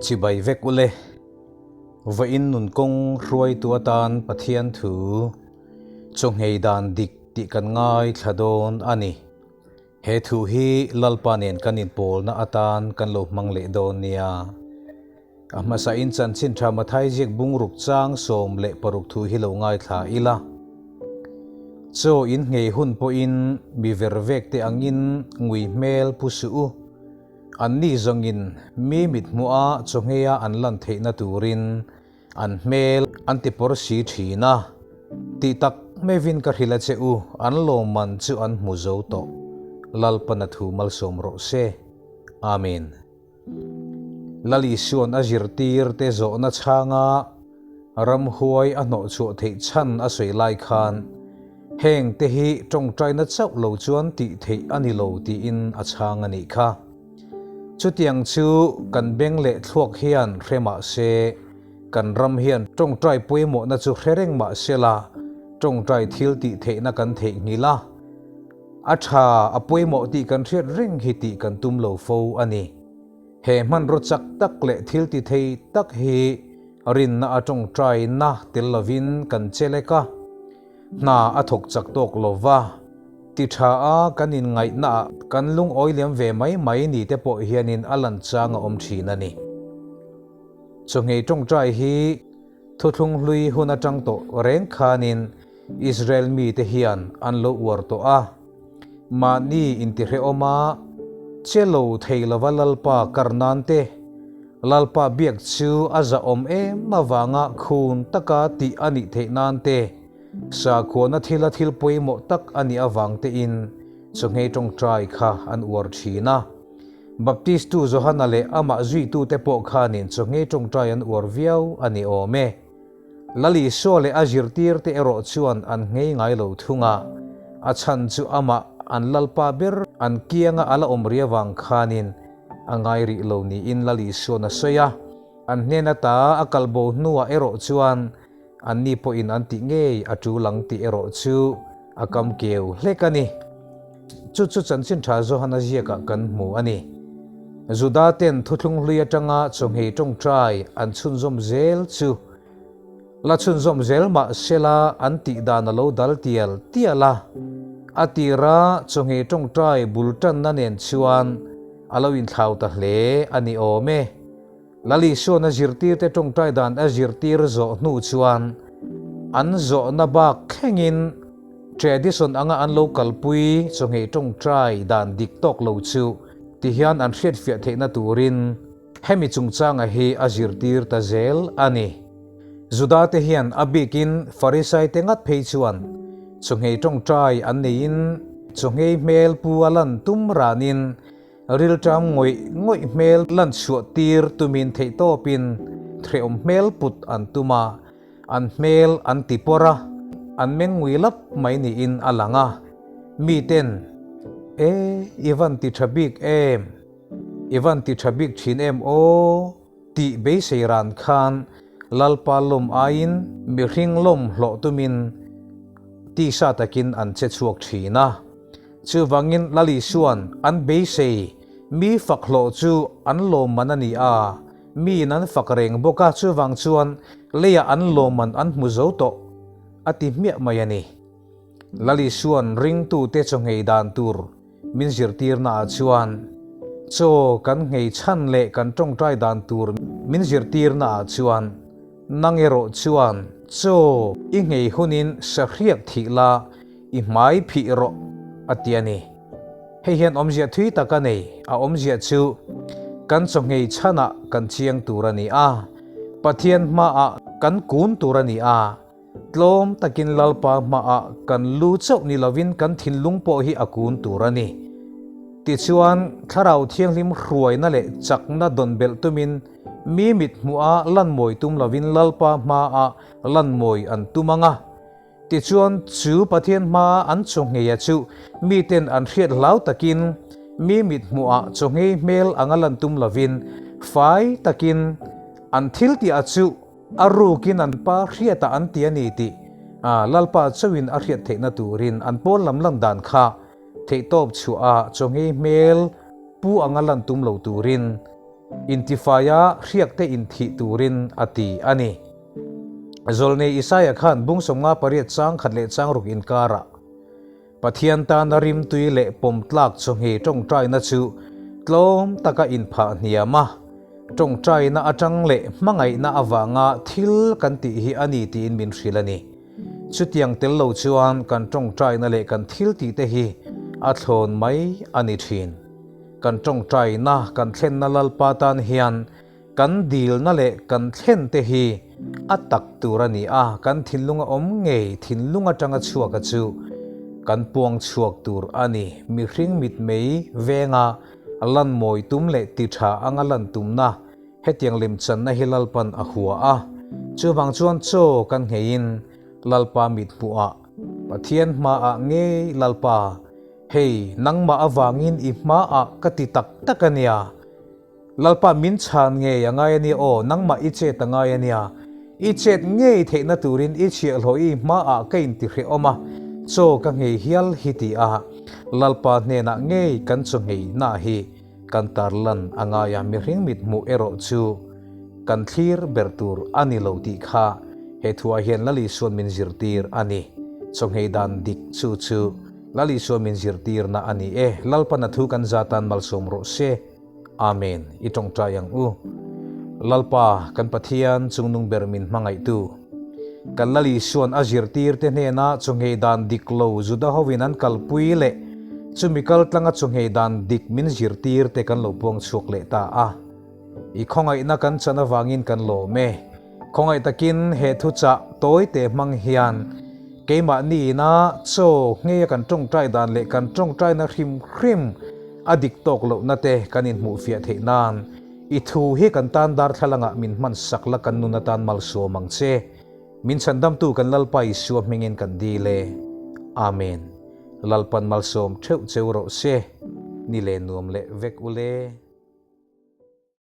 Chibai vek ule. Vawiin nun kawng hruaitu atan Pathian thu chawnghei dan dik tih kan ngaithla dawn a ni. He thu hi Lalpa nen kan inpawlna atan kan lo hmang leh dawn nia. A hmasa in chanchin tha Mathai ziak bungruk chang 16 thu hi lo ngaithla ila. Chaw in nghei hun pawhin mi ver vek te angin ngui hmel pu suh u. An ni zawngin mi mit hmuha chaw ngheia an lan theihna turin an hmel an ti pawr si thin a. Tih tak mevin ka hrilh a che u, an lawmman chu an hmu zo tawh. Lalpana thu malsawm rawh se. Amen. Lal Isua'n a zirtir te zawhna chhanga ramhuai a hnawhchhuah theih chhan a sawi lai khan, Heng te hi tawngtaina chauh lo chuan tih theih a ni lo tiin a chhang a nih kha. Chutiang chu kan beng leh thluak hian hre mah se, kan ram hian tawngtai pawimawhna chu hre reng mah se la, tawngtai thil tih theihna kan theihnghilh a. A tha, a pawimawh tih kan hriat reng hi tih kan tum lo fo a ni. He hmanraw chak tak leh thil ti thei tak hi rinna a tawngtaina tel lovin kan che lek a, hna a thawk chak tawk lo va, ti tha a kan inngaihnaah kan lungawi liam ve mai mai ni te pawh hianin a lan chang a awm thin a ni. Chawngei tawngtai hi Thuthlung hlui hun atang tawh reng khanin Israel mite hian an lo uar tawh a, mahni intihrehawm a, che lo thei lova Lalpa kar nan te, Lalpa biak chu a zahawm em avanga khun taka tih a nih theih nan te, sakhuana thila thil pawimawh tak a nih avang tein chawngei tawngtai kha an uar thin a. Baptistu Johana leh amah zuitute pawh khanin chawngei tawngtai an uar viau a ni awm e. Lal Isua leh a zirtirte erawh chuan an nghei ngai lo thung a, a chhan chu amah an Lalpa ber an kianga a la awm ri avang khanin a ngai rih lo niin Lal Isua'n a sawi a. An hnen ata a kalbo hnuah erawh chuan anni pawhin an tih ngei a tul ang tih erawh chu a kam keu hlek a ni. Chu chu chanchin tha Johana ziakah kan hmu a ni. Juda ten thuthlung hlui atanga chawngei tawngtai an chhunzawm zel chu la chhunzawm zel mah sela an tih dan a lo dal tial tial a. A tira chawngei tawngtai bul tanna nen chuan a lo inthlau ta hle a ni awm e. Lal Isuan a zirtirte tawngtai dan a zirtir zawh hnu chuan an zawhna bak thlengin tradition anga an lo kalpui chawngei tawngtai dan dik tawk lo chu tihian an hriatfiah theihna turin hemi chungchanga hi a zirtir ta zel a ni. Judate hian a bikin Farisaite ngat phei chuan chawngei tawngtai an neiin chawngei hmel pu a lan tum ranin Rilṭam ngawih ngawih hmel lan chhuah tir tumin theihtawpin hrehawm hmel put an tum a, an hmel an ti pawr a, an meng ngui lap mai niin a lang a. Miten, E, i van ti ṭha bik em? I van ti ṭha bik ṭhin em aw? tih beisei ran khan Lalpa lawm aiin mihring lawm hlawh tumin tisa takin an che chhuak ṭhin a. Chuvangin Lal Isua'n an beisei mi fak hlawh chu an lawmman a ni a, miin an fak reng bawk a, chuvang chuan leiah an lawmman an hmu zo tawh a ti hmiah mai a ni. Lal Isua'n ringtute chaw nghei dan tur min zirtirnaah chuan chaw kan nghei chhan leh kan tawngtai dan tur min zirtirnaah chuan nang erawh chuan chaw i nghei hunin sahriak thih la, I hmai phih rawh, a ti a ni. Hei hian awmzia thui tak a nei, a awmzia chu kan chawngei chhanah kan chiang tur a ni a, Pathian hmaah kan kun tur a ni a, tlawm takin Lalpa hmaah kan lu chauh ni lovin kan thinlung pawh hi a kun tur a ni. Tichuan, Thlarau Thianghlim hruaina leh chakna dawn belh tumin mi mit hmuha lanmawi tum lovin Lalpa hmaah lanmawi an tum ang a. Tichuan, chu Pathian hmaa an chawnghei a chu miten an hriat hlau takin, mi mit hmuhah chawnghei hmel anga lan tum lovin, fai takin an thil tih a chu a rukin an pa hriatah an ti a ni tih Lalpa chauhin a hriat theihna turin an pawn lam lan dan kha theihtawp chhuah a chawnghei hmel pu anga lan tum lo turin. Intifaia hriakte inthih turin a ti a ni. Zawlnei Isaia khan bung 58 chang khat leh chang ruk inkarah Pathian tana rimtui leh pawmtlak chawhngei tawngtaina chu tlawm taka inphah hniam a, tawngtaina atang leh hmangaihna avanga thil kan tih hi a ni tiin min hrilh a ni. Chutiang tel lo chuan kan tawngtaina leh kan thil tihte hi a thlawn mai a ni thin. Kan tawngtaina kan thlenna Lalpa tan hian Kan dilna leh kan thlen te hi a tak tur a ni a, kan thinlunga awm ngei thinlung atanga chhuaka chu kan puang chhuak tur a ni. Mihring mitmei venga lan mawi tum leh ti tha anga lan tumna hetiang lemchanna hi Lalpan a hua a, chuvang chuan chaw kan ngheiin Lalpa mithmuhah Pathian hmaah ngei Lalpa, hei nangmah avangin i hmaah ka ti tak tak a nia. Lalpa min chhan ngei a ngai a nia aw, nangmah i chet a ngai a nia. I chet ngei theihna turin i chhiahhlawh i hmaah ka intihrehawm a, chaw ka nghei hial hi ti a, Lalpa hnenah ngei kan chaw ngheina hi kan tarlan a ngai a, mihring mithmuh erawh chu kan thlir ber tur a ni lo tih kha he thuah hian Lal Isuan min zirtir a ni. Chaw nghei dan dik chu chu Lal Isuan min zirtirna a ni e. Lalpan a thu kan zatan malsawm rawh se. Amen. I tawngtai ang u. Lalpa, kan Pathian chungnung ber min hmangaihtu. Kan Lal Isuan a zirtirte hnena chawngei dan dik lo Juda hovin an kalpui leh chumi kal tlanga chawngei dan dik min zirtirte kan lo puang chhuak leh ta a. I khawngaihna kan chan avangin kan lawm e. Khawngaih takin he thuchah tawite hmang hian keimahni ina chaw ngeia kan tawngtai dan leh kan tawngtaina hrim hrim a dik tawk lohna te kan inhmuhfiah theih nan i thu hi kan tan darthlalangah min hman sak la kan nun atan malsawm ang che. Min chhandamtu kan Lalpa Isua hmingin kan dil e. Amen. Lalpan malsawm theuh cheu rawh se. Ni leh nuam leh vek ule.